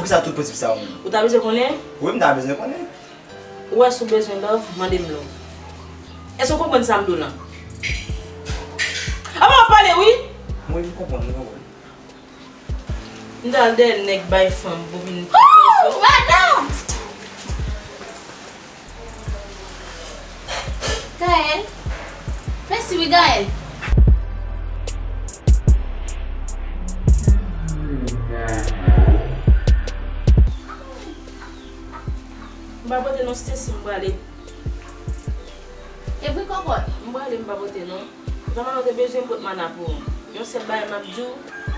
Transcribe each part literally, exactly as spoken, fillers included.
Poukisa tout prensip sa yo menm? Ou ta bezwen konnen? Wi, m ta bezwen konnen. Ou wè si w bezwen love, mande m love. Èske w konprann sa m di w lan? Apa w ap pale wi? Wi, m konprann, m konprann. M t al dèyè nèg bay fanm pou vin. Oh, madanm! Gaël. Mèsi wi, Gaël. M pa pote non, Stacy, m prale. E vre, kòkòt? M prale, m pa pote non. Jan manman te bezwen m pot mana pou ou. Yon sèl bagay m ap di w,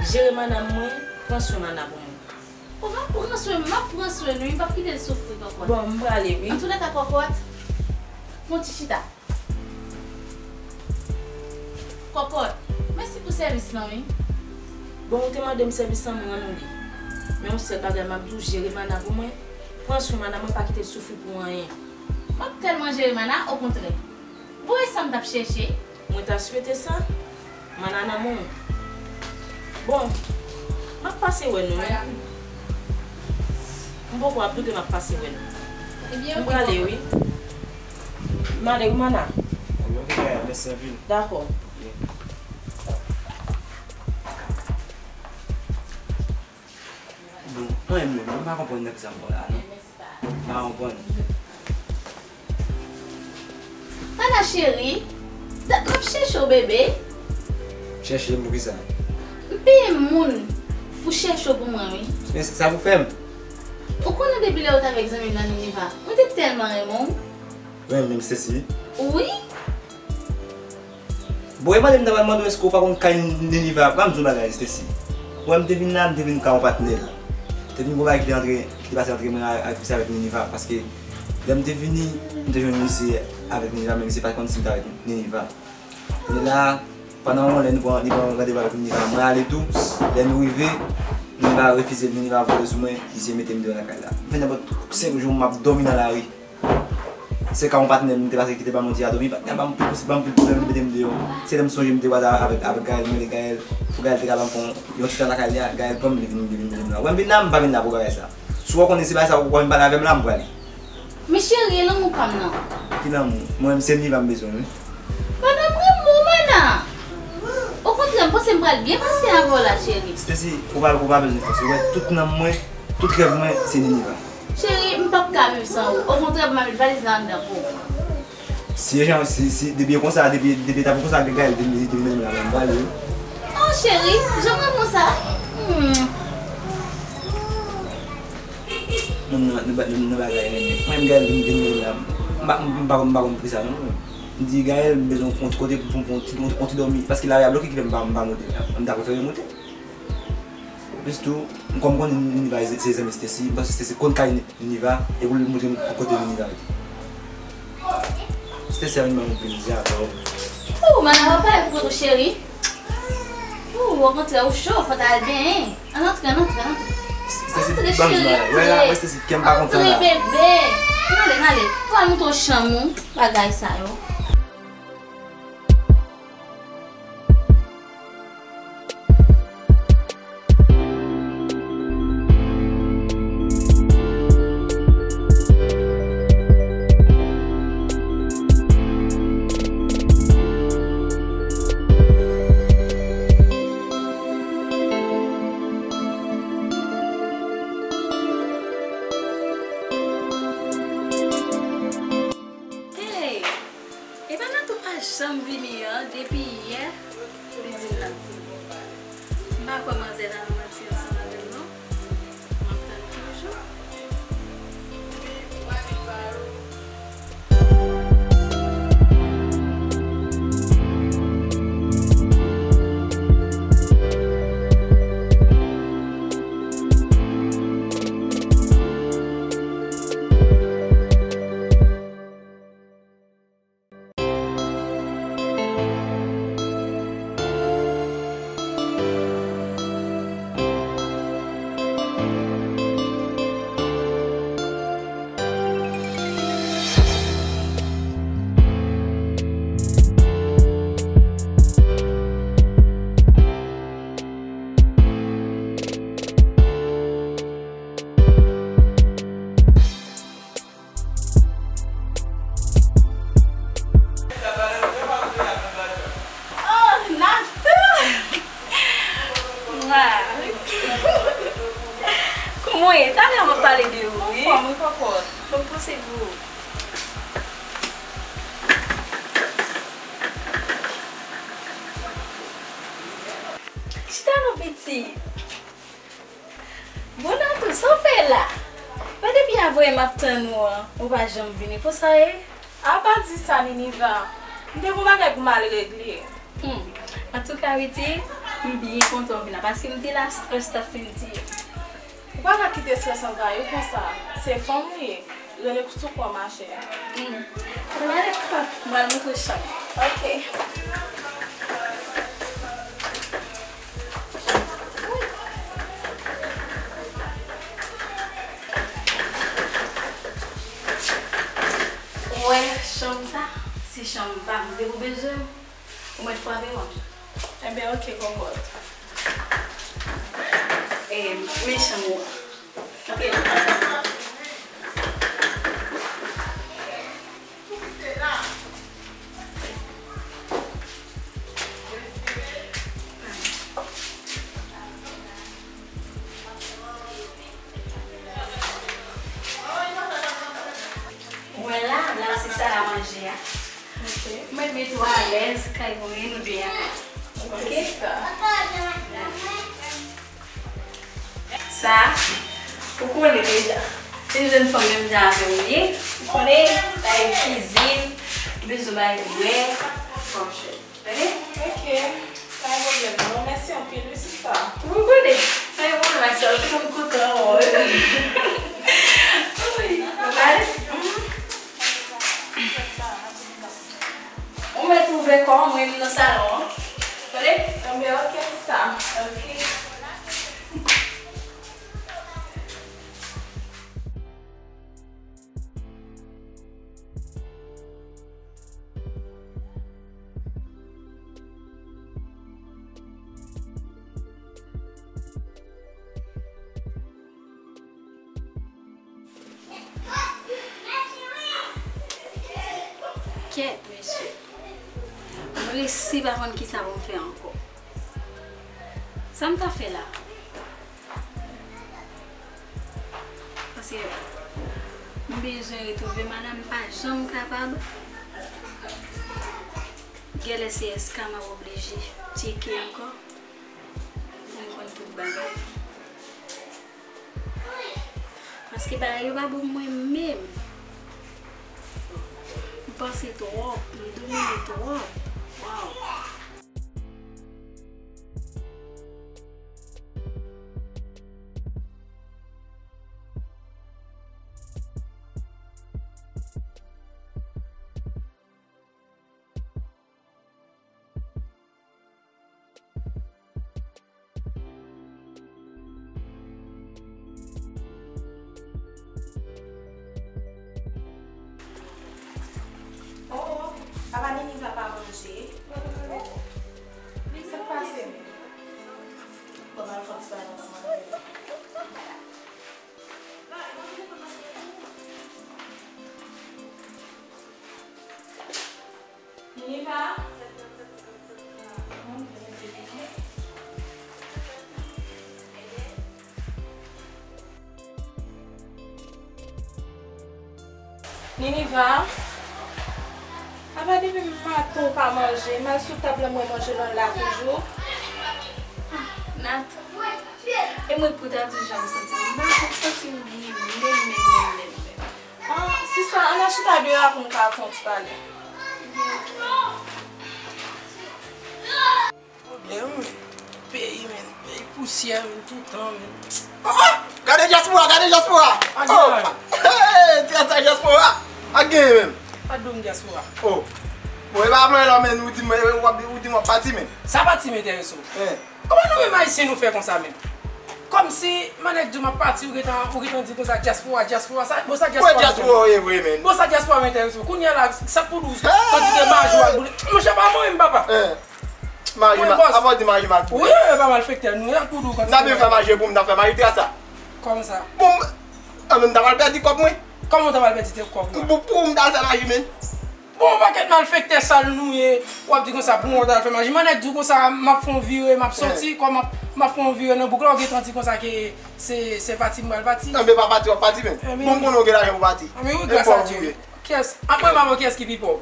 jere mana mwen, pran swen mana pou mwen. Ou va pran swen, m ap pran swen nou, m p ap kite l soufri, kòkòt. Bon, m prale wi. Antoulèka, kòkòt, fè yon ti chita. Kòkòt, mèsi pou sèvis lan wi. Bon, ou te mande m sèvis lan, mwen rann ou li. Men yon sèl bagay m ap di w, jere mana pou mwen. Pran swen mana mwen, pa kite l soufri pou anyen. M ap tèlman jere mana, okontrè. Bon, e sa m t ap chèche. Mwen ta swete sa. Mana nan men w. Bon, m ap pase wè nou wi. M poko ap doute, m ap pase wè nou. Ebyen, m prale wi. M ale wi, mana. Ebyen, ok, mèsi anpil. Dakò. Bon, mwen menm, mwen pa konprann nan kisa m pran la non. M pa konprann. Ana cheri, dat m ap chèche w, bebe. Chèche m pou kisa? M peye moun pou chèche w pou mwen, wi. Men sa pou fè m? Ou konnen depi lè ou t avèk zanmi m nan Nineva, mwen te tèlman renmen w. Renmen m, Stacy? Wi. Bon, e mande m ta pral mande w èske w pa konn kay Nineva. Ban m di w bagay, Stacy. Ou wè m te vin la, m te vin ka yon patnè l. Te vin gon bagay ki te antre, ki te pase antre mwen avèk, avèk misye avèk Nineva. Paske lè m te vini, m te jwenn misye avèk Nineva, men misye pa t konn si m t avèk Nineva. Men la, pandan yon lè, nou pran, li pran randevou avèk Nineva, mwen ale tou. Lè nou rive, Nineva refize, Nineva vole sou mwen, misye mete m deyò lakay la. M fè nenpòt senk jou m ap dòmi nan lari. Se ka yon patnè m te pase ki te ban m yon ti a dòmi, patnè a ban m pil, ban m pil pwoblèm, li mete m deyò. Se lè m sonje m te kwaze avèk, avèk Gaël, m rele Gaël, pou Gaël te ka ban m fon, yon ti tan lakay li a, Gaël pran m, li vin, li vin mete m la. Wè m vin la, m pa vin la pou bagay sa. Si w konnen se bagay sa, ou pa vin pale avè m la, m prale. Men cheri, e lanmou pa m nan. Ki lanmou? Mwen menm se Nineva m bezwen, wi. Madanm renmen w, mana. Okontrè, m panse m pral byen pase avè w la, cheri. Stacy, ou pa, ou pa bezwen fòse. Ou wè, tout nanm mwen, tout rèv mwen, se Nineva. Cheri, m p ap ka viv san ou. Okontrè, pou m ap met valiz la anndan pou ou. Si e jan, si, si, depi e konsa, depi, depi e ta pou konsa, Gaël te, te, te vin menm la, m prale, wi. Oh, cheri, jan mwen konsa. Hmm. Moun nan, nan, nan, nan bagay renmen. Mwen menm Gaël vin, vin menm la. M pa, m pa, m pa konn poukisa non. M di Gaël, m bezwen yon ti kote pou, pou, pou, pou, pou ti dòmi. Paske lari a bloke ki fè m pa, m pa monte. M ta prefere monte. Plis tou, kòm m konnen Nineva se, se zanmi Stacy, m panse Stacy konn kay Nineva, e pou l montre m kote Nineva rete. Stacy ap vin ban m plezi atò. Ou, mana papa, e pou kote w, cheri? Ou, okontrè, ou cho, fò w ta al benyen. Ann antre, ann antre, ann antre. Stacy, antre, ban m di cheri, bagay. Wè la, antre. Wè Stacy, kè m pa kontan la. Antre, bebe. Ann ale, ann ale. Fò al montre w chanm ou, bagay sa yo. Hey! E pa Natou pa janm vini an, depi yè, li di m l ap vini. M pa kwè manzè nan manti ansanm avè m non. M ap tann toujou. Se gou. Chita non, pitit. Bon, Natou, sa w fè la? Pa depi avanyè m ap tann ou an, ou pa janm vini. Pou sa ye? A pa di sa, Niniva. M te gon bagay pou m al regle. Hmm. Antouka, Witi, m byen kontan w vin la, paske m te la, strès t ap fin tiye m. Ou pa ka kite strès anvayi w konsa. Se fanm ou ye. Rele sou kò w, machè. Hmm. Mwen ale, papa. Mwen al montre w chanm. Ok. Ou wè chanm sa? Se chanm pa m. Depi w bezwen m, ou mèt frape m. Enben, ok, kòkòt. E, men chanm ou an. Ok. Wè la, la se sal a manje a. Ok. Mwen mete w alèz, kay mwen nou de a. Ok? Ok, sista. Sa, ou konnen deja. Se yon jèn fanm menm jan avè w ye. Ou konnen, bay kizin, bezwen bay bwè, fò m chèt. Tande? Ok. Pa gen pwoblèm non. Mèsi anpil, wi, sista. Ou konnen. Pa gen pwoblèm ak sa. Ou konn kontan, wi. Wi. Ou mèt ouvè kò w, mwen nan salon an. Tande? Enben, ok, sista. Ok. Kèt, mesye. M resi pa konn kisa pou m fè ankò. Sa m ta fè la? Paske m bezwen retwouve madanm, m pa janm kapab. Genlè se S K m ap oblije tcheke ankò pou m konn tout bagay. Paske bagay yo pa bon pou mwen menm. M panse twòp, m domine twòp. Waw. Oh, oh, papa Niniva pa manje. Sa k pase menm? Bon, m al fè yon ti bagay ansanm avè l. Niniva? Niniva? Apa depi maten w pa manje, m al sou tab la, m wè manje lan la toujou. Nat, e mwen pou ta di jan m santi m, m pa konn santi m byen menm, menm, menm, menm, menm. Ah, sista, ann al chita deyò a pou n ka fè yon ti pale. Pwoblèm, wi. Peyi, men. Peyi pousyè, men, toutan, men. Oh, oh! Gade dyaspora, gade dyaspora! Oh! Hey, ti sa dyaspora! A genyen, men. Pa di m dyaspora. Oh. Bon, e pa mwen la, men, ou di mwen, w ap, ou di m w ap pati, men. Sa pati m enterese w. Hein. Kòman nou menm Ayisyen nou fè konsa menm? Kòmsi, mannèk di w m ap pati, ou gentan, ou gentan di konsa, dyaspora, dyaspora, sa, bon, sa dyaspora. Mwen dyaspora, ou ye vre, men. Bon, sa dyaspora m enterese w. Kounye a la, sa k pou di w, kantite maji w al boule. Monchè, pa mwen menm, papa. Hein. Maji, ma, apa w di maji m al boule? Wi, e pa malfektè, nou, e ak pou di w kantite. N ap vin fè maji pou m, n ap fè maji trasa. Kòman sa? Pou m, an, men m ta pral pèdi kòb mwen. Kòman w ta pral pèdi te kòb la? Pou, pou m ta al fè maji, men. Bon, pakèt malfektè sal nou ye, w ap di konsa pou mwen w t al fè maji. Mwen nèk di w konsa, m ap fè yon vire, m ap soti, kòm m ap, m ap fè yon vire nan bouk la, w gentan di konsa ke se, se pati m pral pati. Nan, men pa pati, w ap pati menm. Bon, m konnen w gen lajan pou pati. Anben wi, gras a Dye. Kiyès, apre m avè w, kiyès ki pi pòv?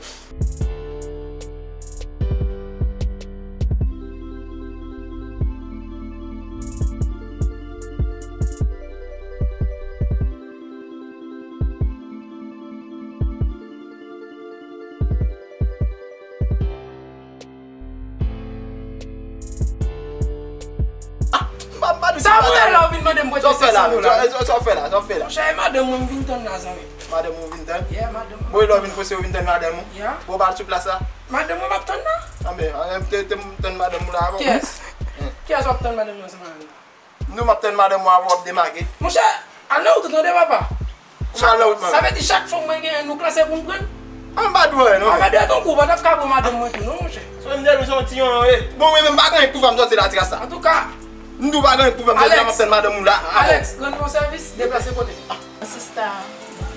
Ah, m pa, m pa di sa. Sa mwen la, ou vin mande m prete senk san dola. Sa w fè la, sa w fè la, sa w fè la. Monchè, e madanm mwen m vin tann la, zanmi. Madanm ou vin tann? Yeah, madanm mwen. Bon, e lè w vin fòse ou vin tann madanm ou? Yeah. Bon, w pa al sou plas la? Madanm mwen m ap tann la. Anben, anben, te, te, m tann madanm ou la avan. Kiyès? Kiyès w ap tann madanm mwen ansanm avè l? Nou, m ap tann madanm mwen avan w ap demake. Monchè, al nan wout ou tande, papa. Sa al nan wout, manmi? Sa vle di chak fwa mwen genyen nou klase pou m pran l? A, m pa di w anyen, non. Avè dèyè ton kou, w pa t ap ka pran madanm mwen tou, non, monchè. Sou m te di w se yon ti yonyon w ye. Bon, mwen menm, m pa gen anyen k pou fè m sòti la, ti rasta. Antouka, m di w pa gen anyen k pou fè m sòti la, m ap tann madanm ou la. Alex, Alex, rann mwen yon sèvis, deplase kote. Sista,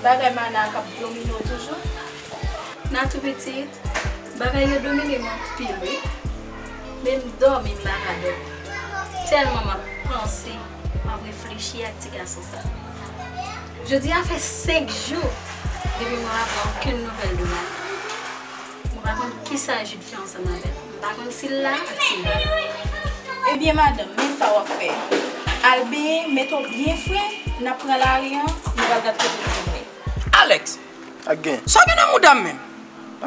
bagay mana k ap domine w toujou? Nan tou pitit, bagay yo domine m anpil, wi. Men m dòmi m pa ka dòmi. Tèlman m ap panse, m ap reflechi ak ti gason sa. Jodi a fè senk jou depi mwen pa pran okenn nouvèl de Mari. Mwen pa konn kisa Jude fè ansanm avè l. M pa konn si l la ak si l pa la. Ebyen, madanm, men sa w ap fè. Al benyen, mete w byen fre, n ap pran lari an, nou pral gad kote nou tounen. Alex! Ak gen. Sa w gen nan mouda m menm?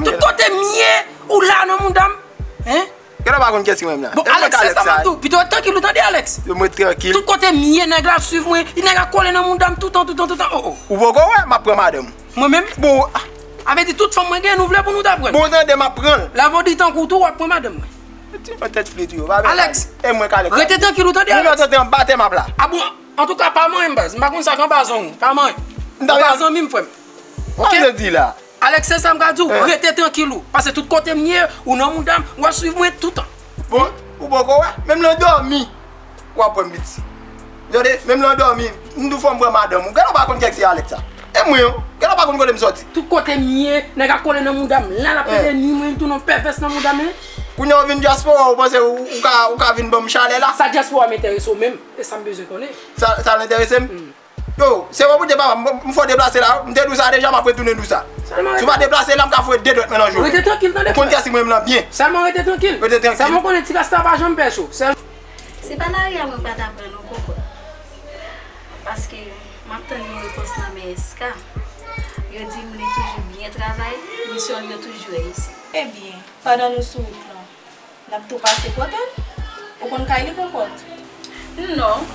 Tout kote m ye, ou la nan mouda m. Hein? Gade w pa konn kiyès ki mwen menm la. Bon, Alex, se sa m ap di w. Pito w ret trankil ou tande, Alex. Yo, m ret trankil. Tout kote m ye, nèg la ap swiv mwen, nèg la kole nan mouda m toutan, toutan, toutan. Oh, oh. Ou poko wè m ap pran madanm ou? Mwen menm? Bon, ah. Sa vle di tout fanm mwen gen, nou vle pou nou ta pran l. Bon, tande, m ap pran l. Lavodi tankou w tou, w ap pran madanm mwen. Ti yon tèt flit yo, pa bèl. Alex, e mwen k Alex. Rete trankil ou tande, Alex. Ou mèt antre anba tè m ap la. A bon, antouka, pa manyen m, baz. M pa konn sa k anba zong ou. Pa manyen. M pa zanmi m, frè m. Ok? Sa vle di la. Alex, se sa m ka di w, rete trankil ou. Paske tout kote m ye, ou nan mouda m, w ap swiv mwen toutan. Bon, ou poko wè? Menm lè w dòmi, w ap wè m piti. Tande, menm lè w dòmi, m di w fò m pran madanm ou. Gade w pa konn kiyès ki Alex sa. E mwen, gade w pa konn kote m sòti. Tout kote m ye, nèg ap kole nan mouda m. La, l ap pete ni mwen tou nan pèvès nan mouda m. Kounye a w vin dyaspora, ou panse ou, ou ka, ou ka vin ban m chalè la? Sa dyaspora m enterese w menm? E sa m bezwen konnen. Sa, sa l enterese m? Yo, se bon pou Dye papa, m, m fò deplase la, m te di w sa deja, m ap retounen di w sa. Si w pa deplase la, m ka foure de dwèt mwen nan je w. Rete trankil, tande, frè. Ou konn kiyès ki mwen menm lan byen. Sèlman rete trankil. Rete trankil. Sèlman konnen ti rasta pa janm pè cho. Sèl- Se pa lari a mwen pa ta pran non, koko. Paske m ap tann yon repons nan men S K. Yo di m li toujou byen travay, misyon l yo toujou reyisi. Ebyen, pandan nou sou wout lan, n ap tou pase kote l? Ou konn kay li, Kokòt? Non,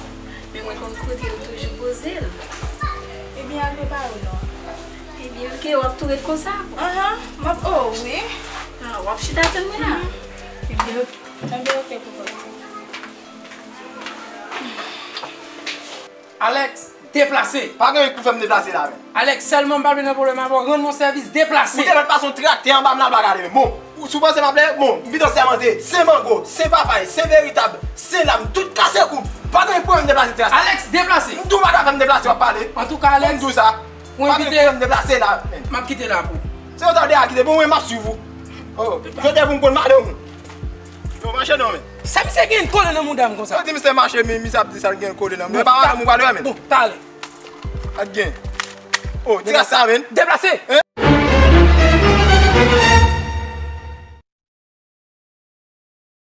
men mwen konn kote l toujou poze l. Ebyen, al prepare w non. Ebyen, oke, w ap tou ret konsa? Ahan, m ap, o, wi. A, w ap chita tann mwen la? Ebyen, oke. Ebyen, oke, Kokòt. Alex, deplase! Pa gen anyen pou fè m deplase la, menm. Alex, sèlman m pa vle nan pwoblèm avè w, rann mwen sèvis, deplase! Ou te mèt pase yon traktè anba m la, pa gade menm. Bon, ou, si w panse m ap lè, bon, m pito sèmante, se mango, se papay, se veritab, se lam, tout kase kou. Pa gen anyen pou fè m deplase, deplase. Alex, deplase! M di w pa ka fè m deplase, w ap pale. Antouka, Alex, m di w sa. Pa gen anyen pou fè m deplase la, menm. M ap kite la pou ou. Se yon ta de a kite, bon, mwen m ap swiv ou. O, jodi a pou m konn madanm ou. Yo, mache non, men. Sa misye gen kole nan mouda m konsa? Ou di misye mache, men misye ap di sa l gen kole nan mouda. Bon, pa madanm ou pral wè, men. Bon, talè. Ak gen. O, ti rasta, men. Deplase.